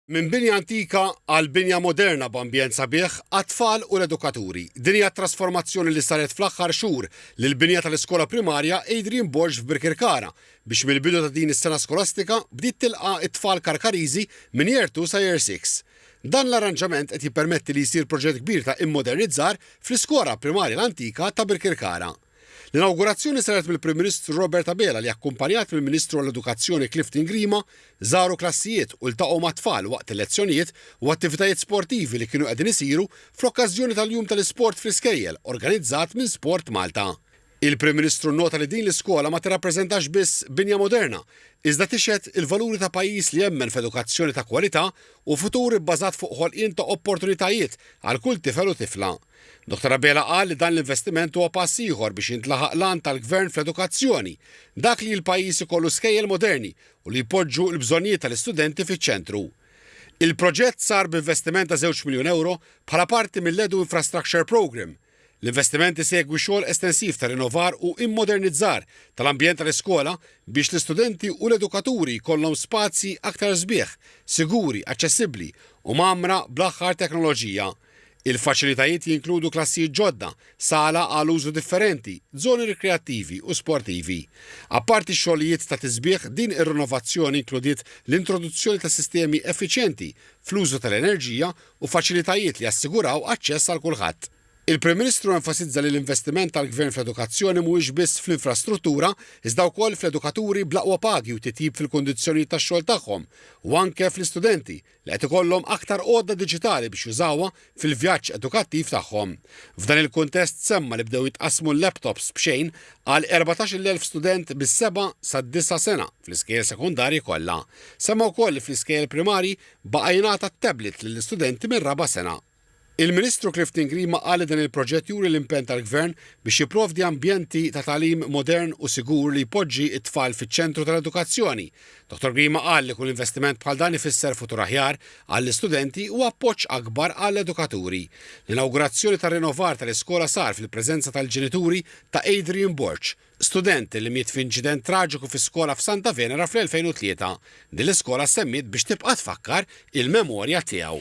Minn binja antika għal binja moderna b'ambjent sabiħ għat-tfal u l-edukaturi. Din hija t-trasformazzjoni li saret fl-aħħar xhur lill-binja tal-iskola primarja Adrian Borg f'Birkirkara biex mill-bidu ta' din is-sena skolastika bdiet tilqa' t-tfal Karkariżi minn Year 2 sa Year 6. Dan l-arranġament qed jippermetti li jsir proġett kbir ta' immodernizzar fl-iskora primarja l-antika ta' Birkirkara. L-inawgurazzjoni saret mill-Prim Ministru Robert Abela li akkumpanjat mill-Ministru għall-Edukazzjoni Clifton Grima żaru klassijiet u ltaqgħu mat-tfal waqt il-lezzjonijiet u attivitajiet sportivi li kienu qegħdin isiru fl-okkażjoni tal-Jum tal-Isport fl-Iskejjel organizzat minn Sport Malta. Il-Prim Ministru nnota li din l-iskola ma tirrappreżentax biss binja moderna, iżda tixhed il-valuri ta' pajjiż li jemmen f'edukazzjoni ta' kwalità u futur ibbażat fuq ħolqien ta' opportunitajiet għal kull tifel u tifla. Dottor Abela qal li dan l-investiment huwa pass ieħor biex jintlaħaq l-għan tal-Gvern fl-edukazzjoni, dak li l-pajjiż ikollu skejjel moderni u li jpoġġu l-bżonnijiet tal-istudenti fiċ-ċentru. Il-proġett sar b'investiment ta' żewġ miljun ewro bħala parti mill-Edu Infrastructure Programme. L-investiment isegwi xogħol estensiv ta' rinnovar u immodernizzar tal-ambjent tal-iskola biex l-istudenti u l-edukaturi jkollhom spazji aktar sbieħ, siguri, aċċessibbli u mgħammra bl-aħħar teknoloġija. Il-faċilitajiet jinkludu klassijiet ġodda, sala għal użu differenti, żoni rikreattivi u sportivi. Apparti x-xogħlijiet ta' tisbiħ, din ir-rinovazzjoni inkludiet l-introduzzjoni ta' sistemi effiċjenti fl-użu tal-enerġija u faċilitajiet li jassiguraw aċċess għal kulħadd. Il-Prim Ministru enfasizza li l-investiment tal-Gvern fl-edukazzjoni mhuwiex biss fl-infrastruttura, iżda wkoll fl-edukaturi bl-aqwa pagi u titjib fil-kundizzjonijiet tax-xogħol tagħhom, u anke fl-istudenti, li qed ikollhom aktar għodda diġitali biex jużawha fil-vjaġġ edukattiv tagħhom. F'dan il-kuntest semma li bdew jitqassmu l-laptops b'xejn għal 14,000 student mis-seba' sad-disa' sena fl-iskejjel sekondarji kollha. Semma wkoll li fl-iskejjel primarji baqa' jingħata t-tablet lill-istudenti mir-raba' sena. Il-Ministru Clifton Grima qal li dan il-proġett juri l-impenn tal-Gvern biex jipprovdi ambjenti ta' tagħlim modern u sigur li jpoġġi t-tfal fiċ-ċentru tal-edukazzjoni. Dottor Grima qal li kull investiment bħal dan ifisser futur aħjar għall-istudenti u appoġġ akbar għall-edukaturi. L-inawgurazzjoni tar-rinnovar tal-iskola sar fil-preżenza tal-ġenituri ta' Adrian Borg, student li miet f'inċident traġiku fi skola f'Santa Venera fl-2003. Din l-iskola ssemmiet biex tibqa' tfakkar il-memorja tiegħu.